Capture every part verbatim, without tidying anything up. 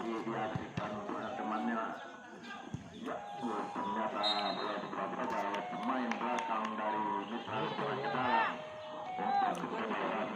Diaksikan oleh temannya. Ya, ternyata bola dibawa oleh pemain belakang dari Mitra Jaya ke dalam. Umpan ke dalam.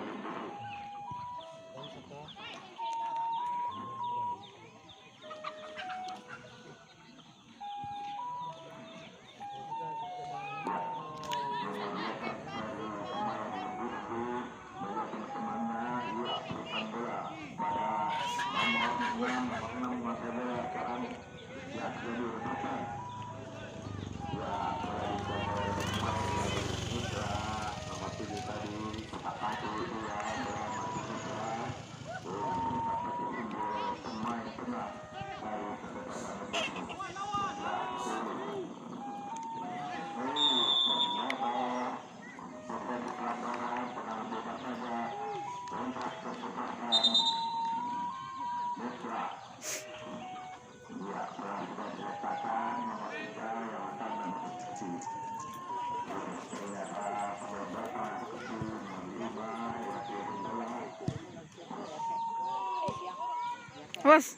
Awas.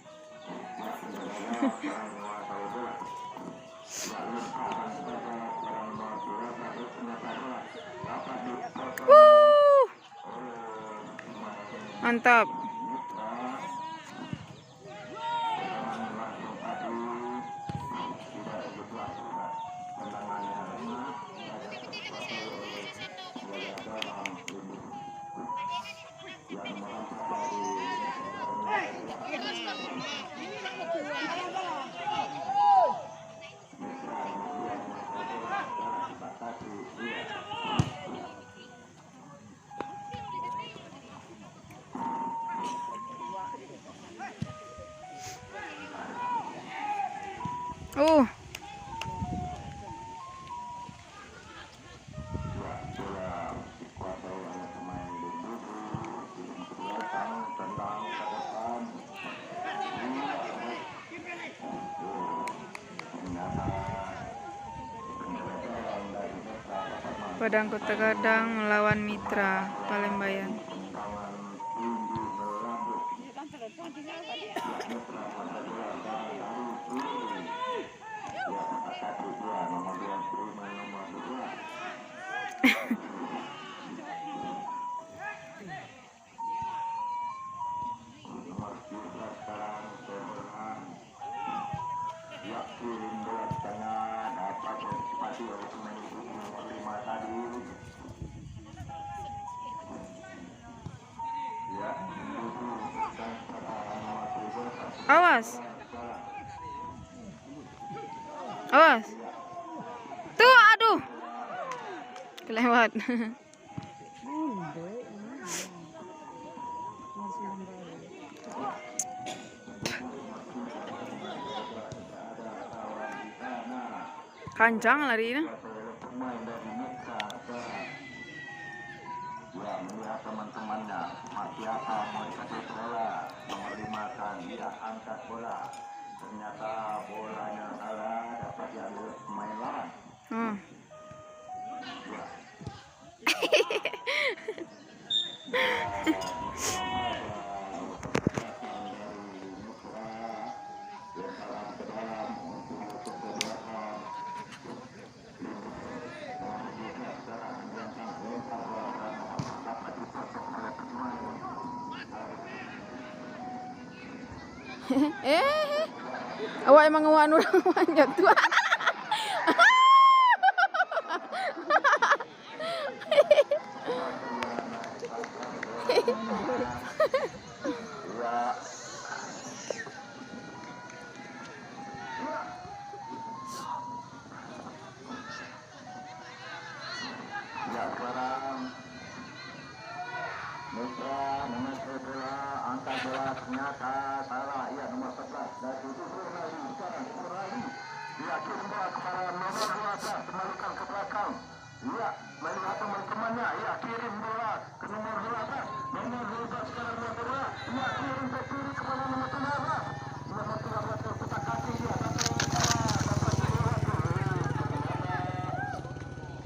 Wuh. Mantap. Uh. Padang Kota Gadang melawan Mitra Palembayan. Awas. Awas. Tu, aduh. Kelewat. Kancang lari tu. Ya, melihat teman-temannya, masih apa mau dikasih bola, nomor lima kan, dia angkat bola. Ternyata bolanya salah, dapat diambil pemain lawan. Hmm. Ya. Eh, awak emang awak urang banyak tu. Ya, sekarang Mitra memasuk bola, angkat bola, ternyata salah. Ya, nomor sebelas, Datuk Sukur Rali. Sekarang Sukur Rali. Ya, kirim bola kepada nomor dua belas, kembalikan ke belakang. Ya, melihat teman-temannya. Ya, kirim bola ke nomor dua belas. Nomor dua belas sekarang melihat bola. Ya, kirim ke kiri kepada nomor sembilan belas. Nomor sembilan belas terputar kaki dia. Tapi, ah, dapat dilewati.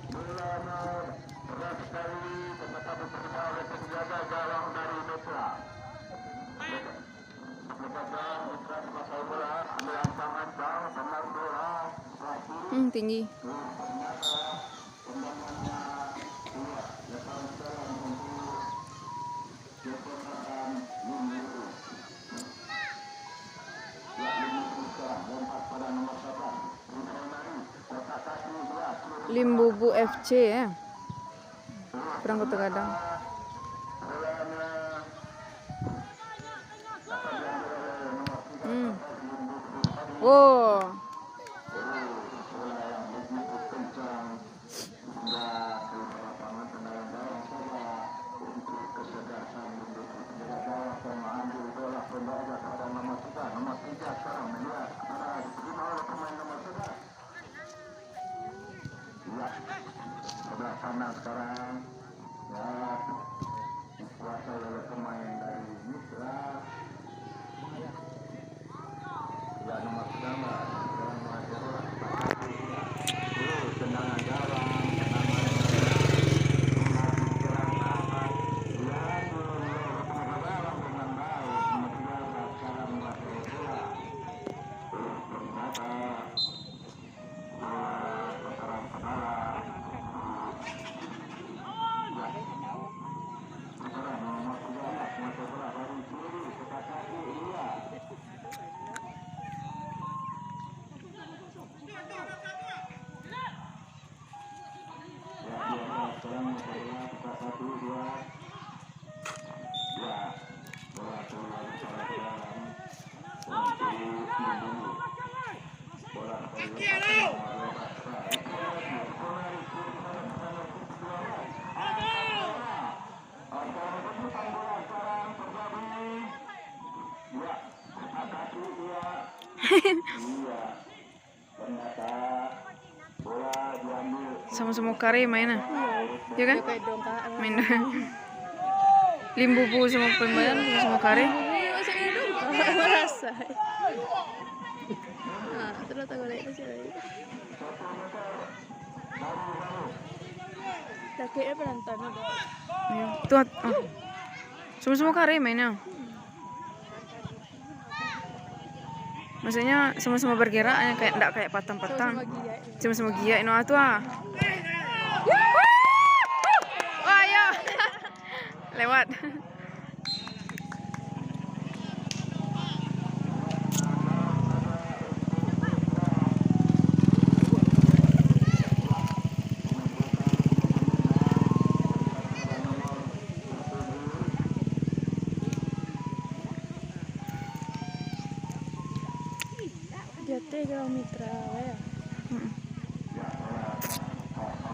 Bolanya keras sekali, ternyata diterima oleh penjaga gawang dari Mitra. Lepaskan, Mitra Tinggi. Limbubu F C, eh. Kurang Kota Gadang. Hmm. Oh. Ya, sebelah sana sekarang. Ya, dikuasai oleh pemain dari Mitra. Ya, nomor sembilan belas, sekarang masih bola. Oh, tendangan gawang, tendangan gawang. Ya, sekarang masih bola. Ternyata Samo-samo kareh main ah. Yo kan? Main. Limbubu samo pemain, samo-samo kareh. Merasa. Nah, terus tak boleh kasi lagi. Takutnya penonton ada. Yo. Tu, ah. Samo-samo kareh mainnya. Maksudnya samo-samo bergerak, ya, kayak, ndak kayak patang-patang. Samo-samo giak, no, ah, tu, ah. Wah, yo. Lewat. Jateh kalau Mitra, ya. Mm-mm.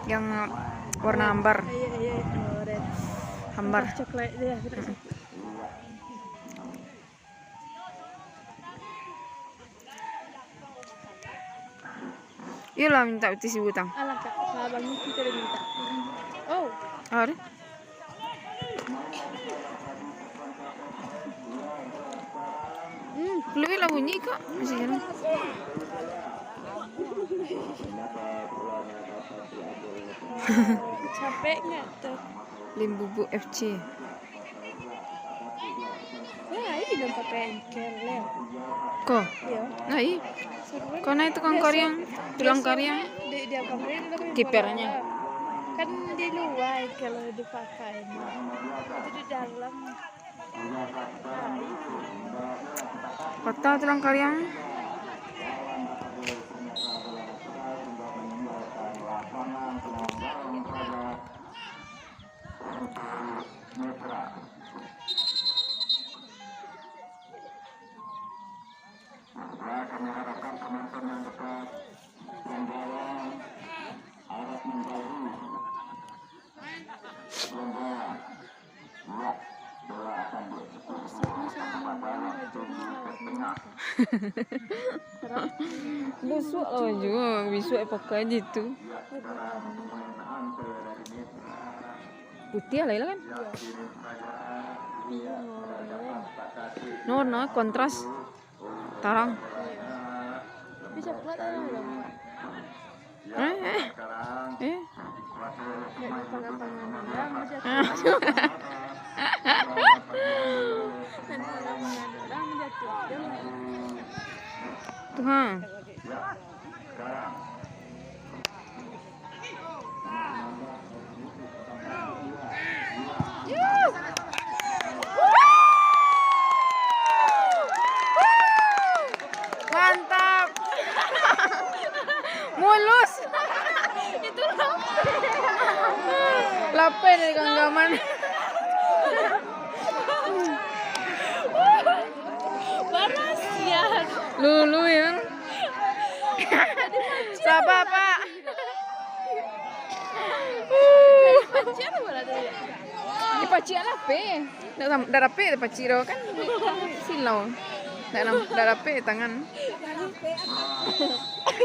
Yang warna ambar. Iya, iya, orange. Ambar. Coklat dia. Mm-mm. Iyolah, minta uti sibu tang. Alah, Kak, ka Abang Yuki tadi minta. Oh. Ari? Hmm. Peluit lah bunyi, Kak. Masih jalan. Capek nggak tuh? Limbubu F C. Wah, ini dong pakai engkel, Leo. Ko? Iya. Nah, ih. Seru kan? Ko nah itu kan kariang, tulang kariang. Di, di apa, di, di, di, kipernya. Kan di luar kalau dipakai. Itu di dalam. Patah tulang kariang. Ya, kami harapkan penonton yang dekat, yang jauh, harap menjauhi. Yang jauh. Ya, bola akan dieksekusi oleh Bapak Dalam di tengah. Busuk lah baju, bisuak pakai aja tu. Ya, sekarang pemain Hunter dari Mitra. Putih lah, kan? No, no, kontras. Tarang. Tapi coklat ada dalam. Eh, eh. Eh. Nak dipanggang-panggang orang, jatuh. Nak dipanggang-panggang orang, jatuh. Tuhan. Ganggaman. Barasian. Lulu, ya. Sabar, Pak. Pacian apa lah tu? Dipacian lah, Pe. Ndak sam-, ndak rapek dipacian doh, kan silau. Ndak nam-, ndak rapek tangan.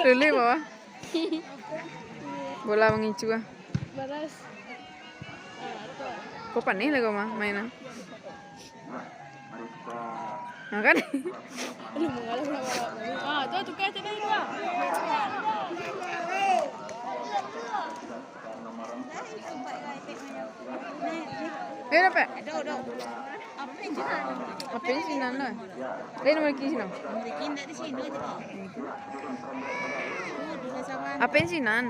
Lele bawah. Bola mangincu ah. Baras. Ko paneh lah ko mah main ah. Nah, kan? Aduh, mengalah pula. Ah, tu tukar cak tadi tu ah. Eh, dapat? Apa yang sinan lah? Lain nomor kiri sinan. Apa yang sinan?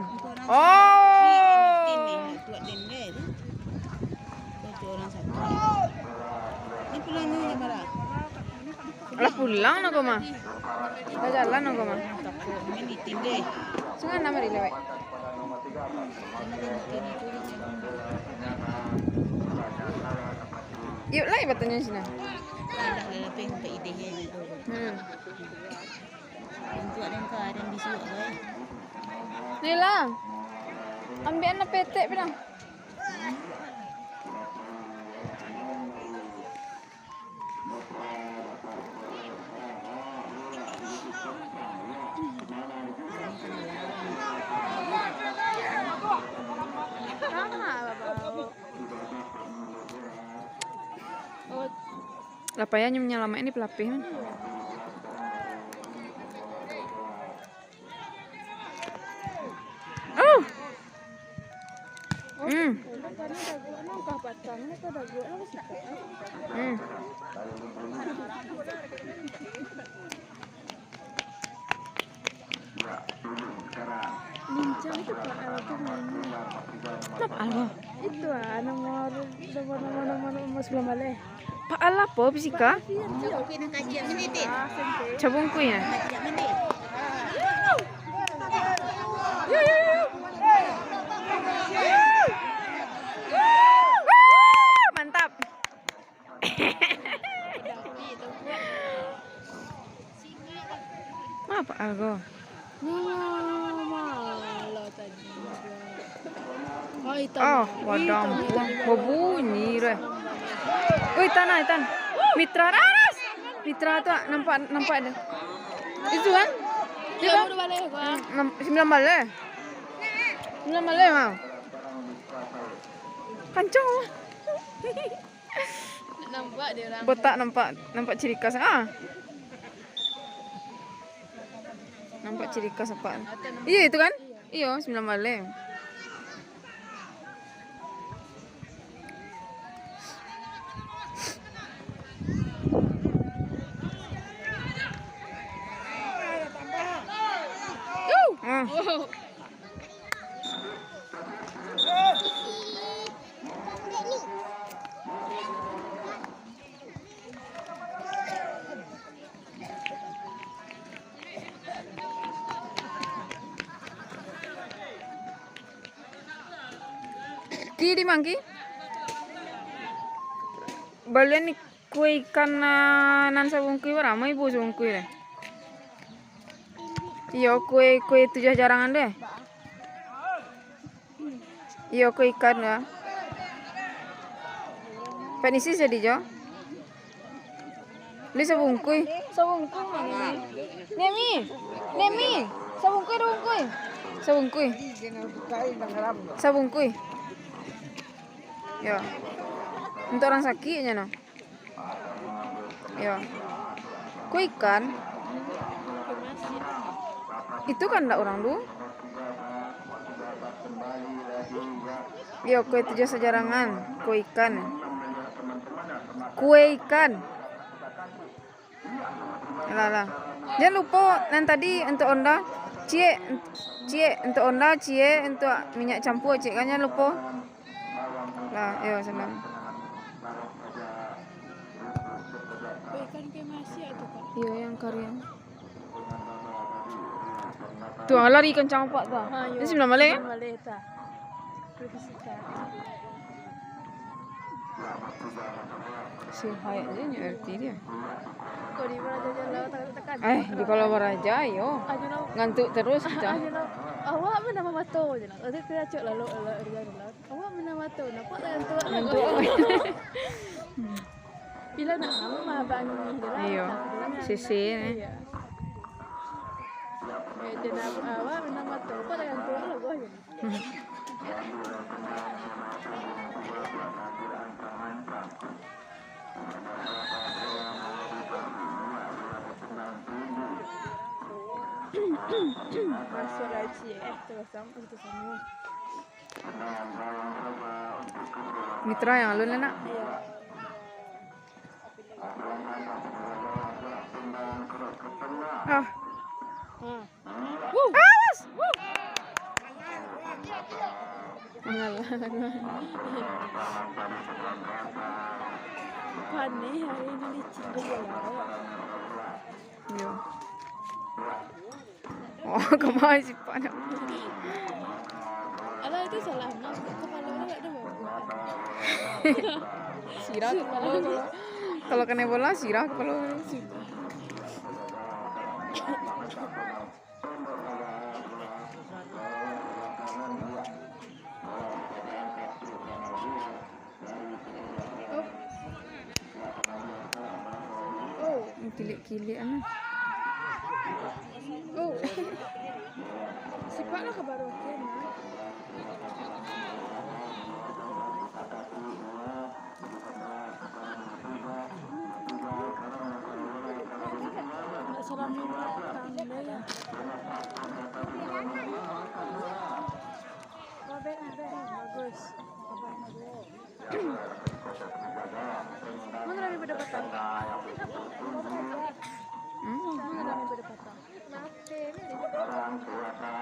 Oh. Lah pulang no ko mah. Lah jalan no ko mah. Sungai nama di lewek. Yuk, lai batanyo sinan. Hmm. Ni lah. Ambiak na petek pinang. Lah payah nyo manyalamaik ni pelapih kan. Oh. Hmm. Hmm. Lincah itu Pak Al tu mainnya. Kenapa Al, Bang? Itu ah, nomor, nomor, nomor, nomor, nomor sembilan belas. Pak Al apo, fisika? Cabungkui ya? Mantap. Apa algo? Nah, malah tadi. Oh, ikan. Oh, wadang. Babunyi deh. Wih, ikan, ikan. Mitra Raras. Mitra tu nampak, nampak deh. Itu kan? Iya, baru balik gua. Enam, sembilan belas. Sembilan belas, Bang. Kancang, Bang. Nampak dia orang. Botak nampak, nampak ciri khas. Ah. Nampak ciri khas apa? Iya, itu kan? Iya, sembilan balai. Ah. Ki di mangki? Balian ni. Kue ikan, ah, nan sabungkui bara, ibu sabungkui deh. Iyo, kue, kue tujuah jarangan deh. Iyo, kue ikan deh. Penisi jadi jo. Li sabungkui. Sabungkui mano ni? Nemi. Nemi. Sabungkui, sabungkui. Sabungkui. Sabungkui. Yo. Untuk orang sakit je no. Yo. Kue ikan. Itu kan ndak orang tu. Yo, kue tujuah sajarangan. Kue ikan. Kue ikan. Alah, alah. Jan lupo nan tadi untuk onda. Ciek, ciek untuk onda, ciek untuk minyak campur, ciek kan jan lupo. Lah, yo, sanang. Ikan ke masih tu, Pak? Iyo, yang kariang. Tu, ah, lari kancang apak tu. Ha, yo. Ni sembilan balai, kan? Sembilan balai tu. Pergi situ. Si Hayat je nyo R T dia. Kau di Baraja Jalan, tak, tak, tak. Eh, di kalau Baraja, yo. Ayo, no. Ngantuk terus kita. Ayo, no. Awak mana mamato je lah. Tadi kita cok lalu, lalu, lalu, lalu. Awak mana mato, nampak tak ngantuk? Ngantuk. Bila nak lama bangun je lah. Iyo. Sisi, eh. Iyo. Eh, dia nak, awak mana mato, nampak tak ngantuk? Lagu aja. Masuk lagi, eh, terus sama, terus sama. Mitra yang alun lah, nak. Iya. Ah. Hmm. Awas! Mangalah. Paneh hari ini licin dia lah. Yo. Oh, kemana sih, Pak? Alah, itu salah. Nah, kepala orang tak ada bagus. Sirah kepala. Kalau, kalau kena bola, sirah kepala. Oh. Kilik-kilik, anu. Oh. Sipak lah ka baru kian, nah. Nak salam di belakang dia, ya. Bagus. Mana rami pada patang? Hmm. Mana rami pada patang?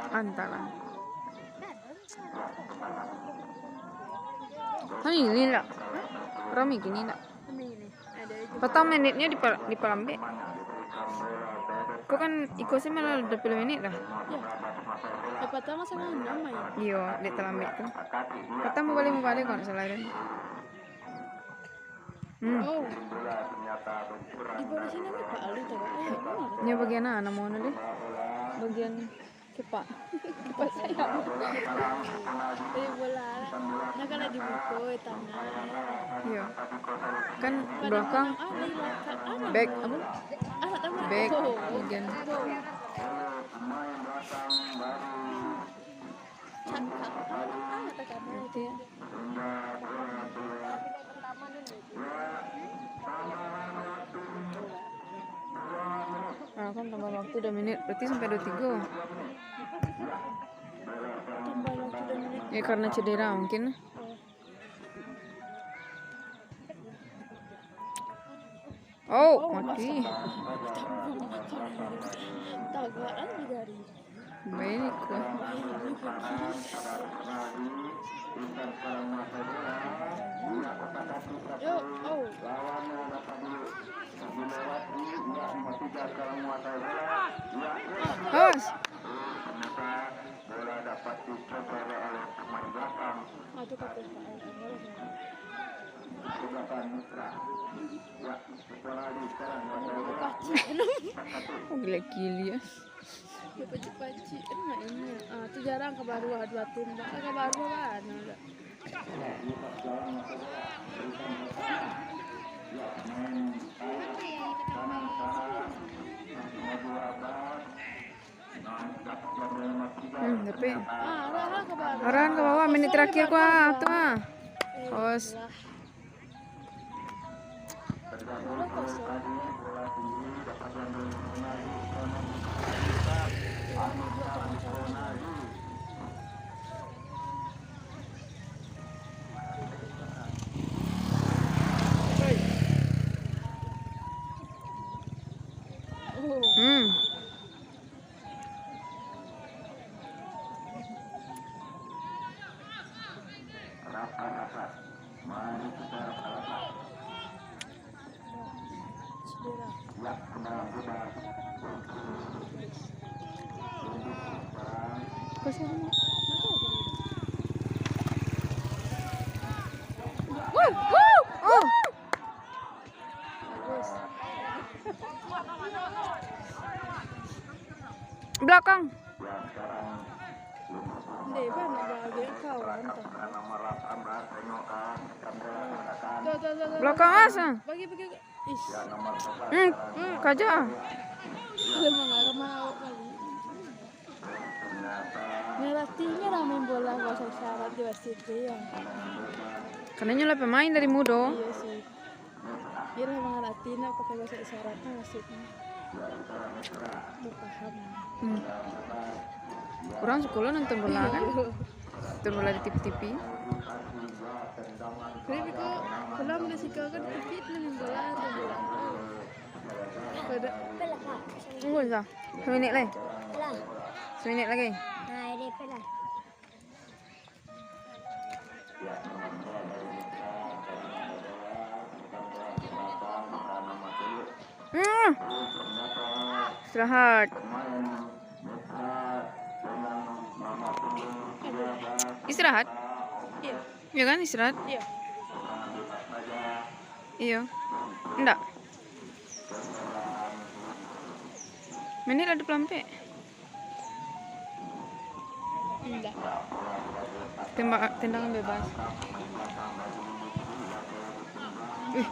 Antahlah. Rami gini ndak? Rami gini ndak? Rami gini. Ada aja. Patang menitnyo dipa-, dipalambek. Ko kan iko se malah dua puluh menit dah. Ya. Eh, patang masa enam main. Iyo, dek talambek tu. Patang mubalik-mubalik kok ndak salah tu. Hmm. Oh. Di bawah sini ada Pak Alu tu, Pak. Eh, mana? Nyo bagian ah, namo anu deh? Bagian kepak. Kepak sayap. Dari bola. Nah, kalau dibuka tangan. Iyo. Kan belakang. Back, apa? Back. Bagian. Cakap. Ah, tak ada itu ya. Ah, kan tambah waktu dua menit, berarti sampai dua tiga. Tambah waktu dua menit. Ya, karena cedera mungkin. Oh. Oh, mati. Tagak kan dari. Baik, kuat. Yo, oh. Awas. Aduh, kata. Kacik. Gila-gila. Pacik-pacik, enak ini. Ah, tu jarang ka baruah dua tim, Pak. Ka baruah kan, ada. Hmm, tapi arahan ka bawah, menit terakhir ku ah, tu ah. Awas. Hmm. Woo! Woo! Oh! Kang. Dek, bana bagi kawan tu. Tuh, tuh, tuh, tuh. Belakang asa. Bagi, bagi. Ish. Hmm, kaja. Dia mengarah awak kali. Ngarati nyo lah main bola, gak usah isyarat di wasit tu, ya. Karena nyo lah pemain dari mudo. Iyo sih. Iyo lah mangarati nak pakai bahasa isyarat tu maksudnyo. Bapaham. Hmm. Urang sikolah nonton bola kan? Nonton bola di T V-T V. Tapi kok pulang dari siko kan, T V nonton bola, nonton bola. Pada. Tunggu sa. Saminik lai. Saminik lagi. Nah, ini pelah. Hmm. Istirahat. Istirahat? Iya. Iya kan, istirahat? Iya. Iyo. Ndak. Menit lah dua puluh ampek. Indak. Tembak, tendangan bebas. Wih,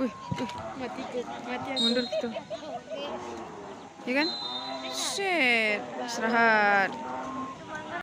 wih, wih. Mati ke, mati aku. Mundur gitu. Ya kan? Shit, istirahat.